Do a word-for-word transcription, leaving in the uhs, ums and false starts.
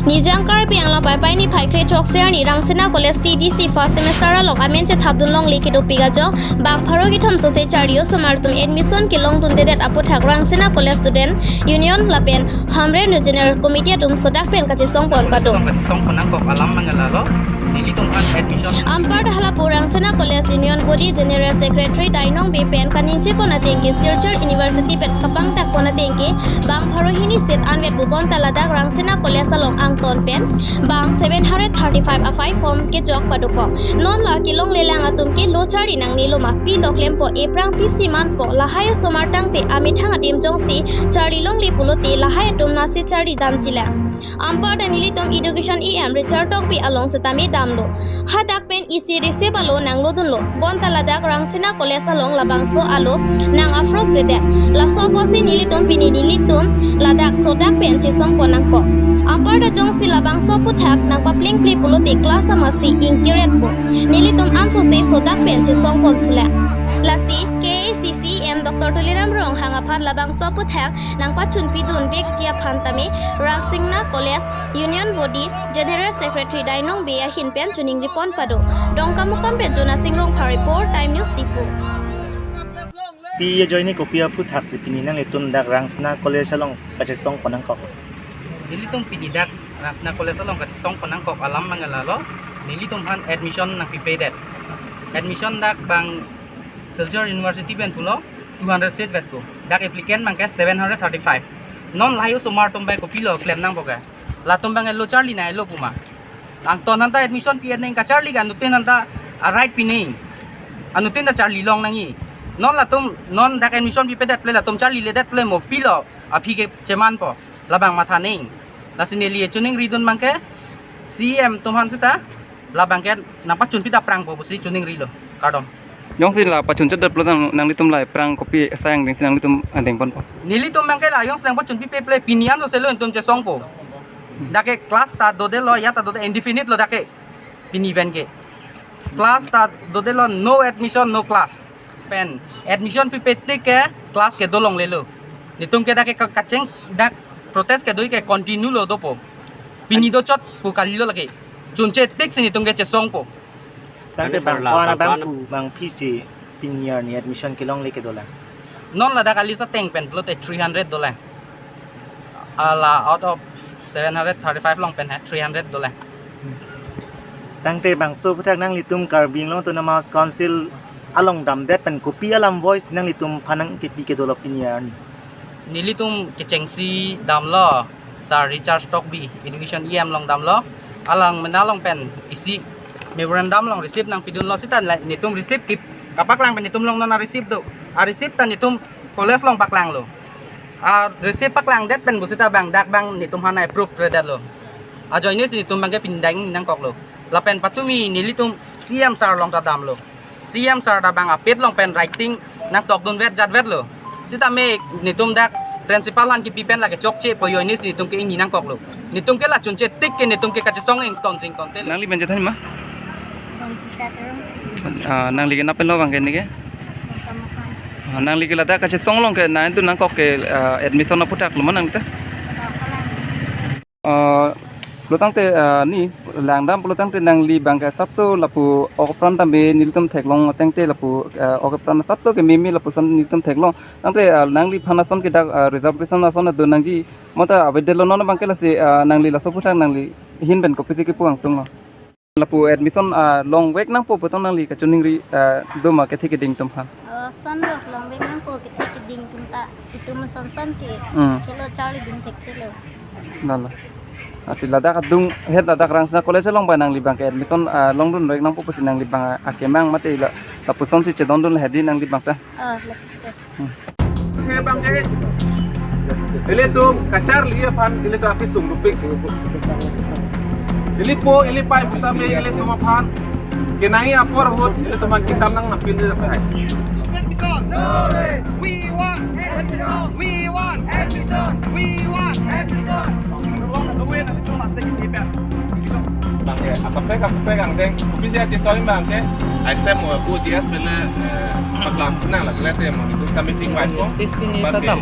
Nijang Karbi Anglong Paipai niphai kre throksi arni Rangsina College T D C first semester along amen chethapdun longle kedopik ajok bang pharo kethom sose charli osomar atum admission kelongdundedet aphuthak Rangsina College Student Union lapen Hamren Regional Committee atum sodak pen kachesongpon pado. Kachesongpon nangkok alam mangalalo. Nelitum an admission. Anparta halapu Rangsina College Union Body General Secretary Dainong Bey pen kaningje pon ateng ke Silchar University pen kapangdak pon ateng ke bang pharo hini seat anvet pu bonta ladak Rangsina College along angton pen bang seven hundred thirty-five aphai form kejok padokok. Non la kelonglelang atum ke lo charli nangnelo ma, pilo klempo, ephrang pisi manpo, lahai osomar tangte amethang adim jongsi charli longle pulote lahai atum nasi charli damjilang. Anparta nelitum Education E M Richard Tokbi along setame damlo. Hadak pen isi receive alo nanglodunlo. Bonta ladak Rangsina College along labangso alo nang approve-redet. Laso apotsi nelitum pini nelitum ladak sodak pen chesongpon nangkok. Anparta jongsi labangso aphuthak nangpaplengple pulote class amasi ingkiretpo. Nelitum ansose sodak pen chesongpon thulang. Lasi K A A C C E M Doctor Tuliram Ronghang aphan labangso aphuthak nangpachunpidunvekji aphan tame Rangsina College Union Body General Secretary Dainong Bey ahin pen choningri pon pado. Dongkamukam pen Jonasing Rongphar report, Time News Diphu. Pi ajoine kopi aphuthaksi pini nanglitum dak Rangsina College along kachesongpon nangkok? Nelitum pini dak Rangsina College along kachesongpon nangkok alam mangalalo. Nelitum an admission nangpipedet. Admission dak bang Silchar University pen pulo two hundred seat vetpo. Dak applicant abangke seven hundred thirty-five. Non lahai osomar atum bai kopilo klem nangpo ke? Latum abangke lo charli nangnelo puma. Angton anta admission pi-et nang, kacharli ke anuttin anta a-right pi nang. Anuttin ta charli long nangji. Non latum, non dak admission pipedet ple latum charliledet ple mo, pilo aphi ke chemanpo. Labang matha nang. Lasi neli choningridun abangke C E M atum aphan seta labangke nangpachunpidam prangpo pusi choningrilo. Kardom. Jongsi la pachunchotdet pulo tang nanglitum la ephrang kopi asai angdengsi nanglitum angdeng ponpo? Nelitum abangke la jongsi nangpachunpipe ple pini ansose lo nelitum chesongpo. Dak ke class ta dodelo, ya ta dode, indefinite lo dak ke. Pini pen ke class ta dodelo, no admission, no class. Pen admission pipe tik ke class ke dolonglelo. Nelitum ke dak ke ka-, kacheng dak protest kedo ke continue lo dopo. Pini dochot pu kalilo lake. Chunche tiksi nelitum ke chesongpo. Tangte bang ko-an abang pu bang phisi pini arni admission kelongle kedolang? Non ladak alis ateng pen pulote three hundred dolang. Ala out of seven hundred thirty-five along pen he three hundred dolang. Tangte bangso aphuthak nanglitum Karbi Anglong Autonomous Council along damdet pen kopi alam voice nanglitum aphan nangkepi kedolo pini arni? Nelitum kechengsi damlo, Sir Richard Tokbi, Education E M along damlo, alang mena along pen isi memorandum along receipt nangpidunlo, seta la nelitum receipt kip kapaklang pen nelitum along non a-receipt do. A-receipt ta nelitum college along paklanglo. A-receipt paklangdet pen pusita bang dak bang nelitum aphan approve-redetlo. Ajoine si nelitum abangke pindang nangkoklo. Lapen patumi nelitum C E M sir along ta damlo. C E M sir ta bang apet along pen writing nangtokdunvet jatvetlo. Sitame nelitum dak principal aphan kipi pen lake chokchepo, ajoine si nelitum ke ingni nangkoklo. Nelitum ke la chunche tik ke nelitum ke kachesong ington singtonte. Nangli benjathan ma? Benjathan. Ah, nangli ke napen lo abangke neke? Kamukan. Ah, nangli ke ladak kachesong along ke nangtum nangkok ke, ah, admission aphuthak lo ma nangta? Kamukan. Ah, pulo tangte, ah, ne langdam pulo tangte nangli abangke asapso lapu ok apran tame nelitum theklong atengte lapu, ah, ok apran asapso ke meme lapuson nelitum theklong. Tangte, ah, nangliphan ason ke dak, ah, reservation ason ado nangji mata avedetlo, non abangke lasi, ah, nangli laso aphuthak nangli ahin pen kopisi kepu angtunglo? Lapu admission, ah, longvek nangpo pu tong nangli kachoningri, ah, do ma kethe keding atum aphan? Oh, son lo, longvek nangpo kethe keding atum ta, itum son son ke, hmm, kelo charlidun thektelo. Lalo. Ati ladak adung het ladak Rangsina College along ba nangli abangke admission, ah, longdunvek nangpo pusi nangli abang akemang mate la, lapusonsi chedondun hedi nangli abang ta? Oh, lapuson. Hmm. He abangke, ilitum kacharli aphan ilitum akesung dopik. Ili po, ili pai pusitame ilitum aphan kenai apor ahut ilitum aphan kitam nang napin de pai. Admission. No rest. We want admission. We want admission. We want admission. Abangke, akaprek, akaprek angdeng, kopisi achesong abangke, ai stem mo, bu G S pele, eh, paklang nang lagi lete mo, itu stamp meeting white ko. Space pini abangke, patam.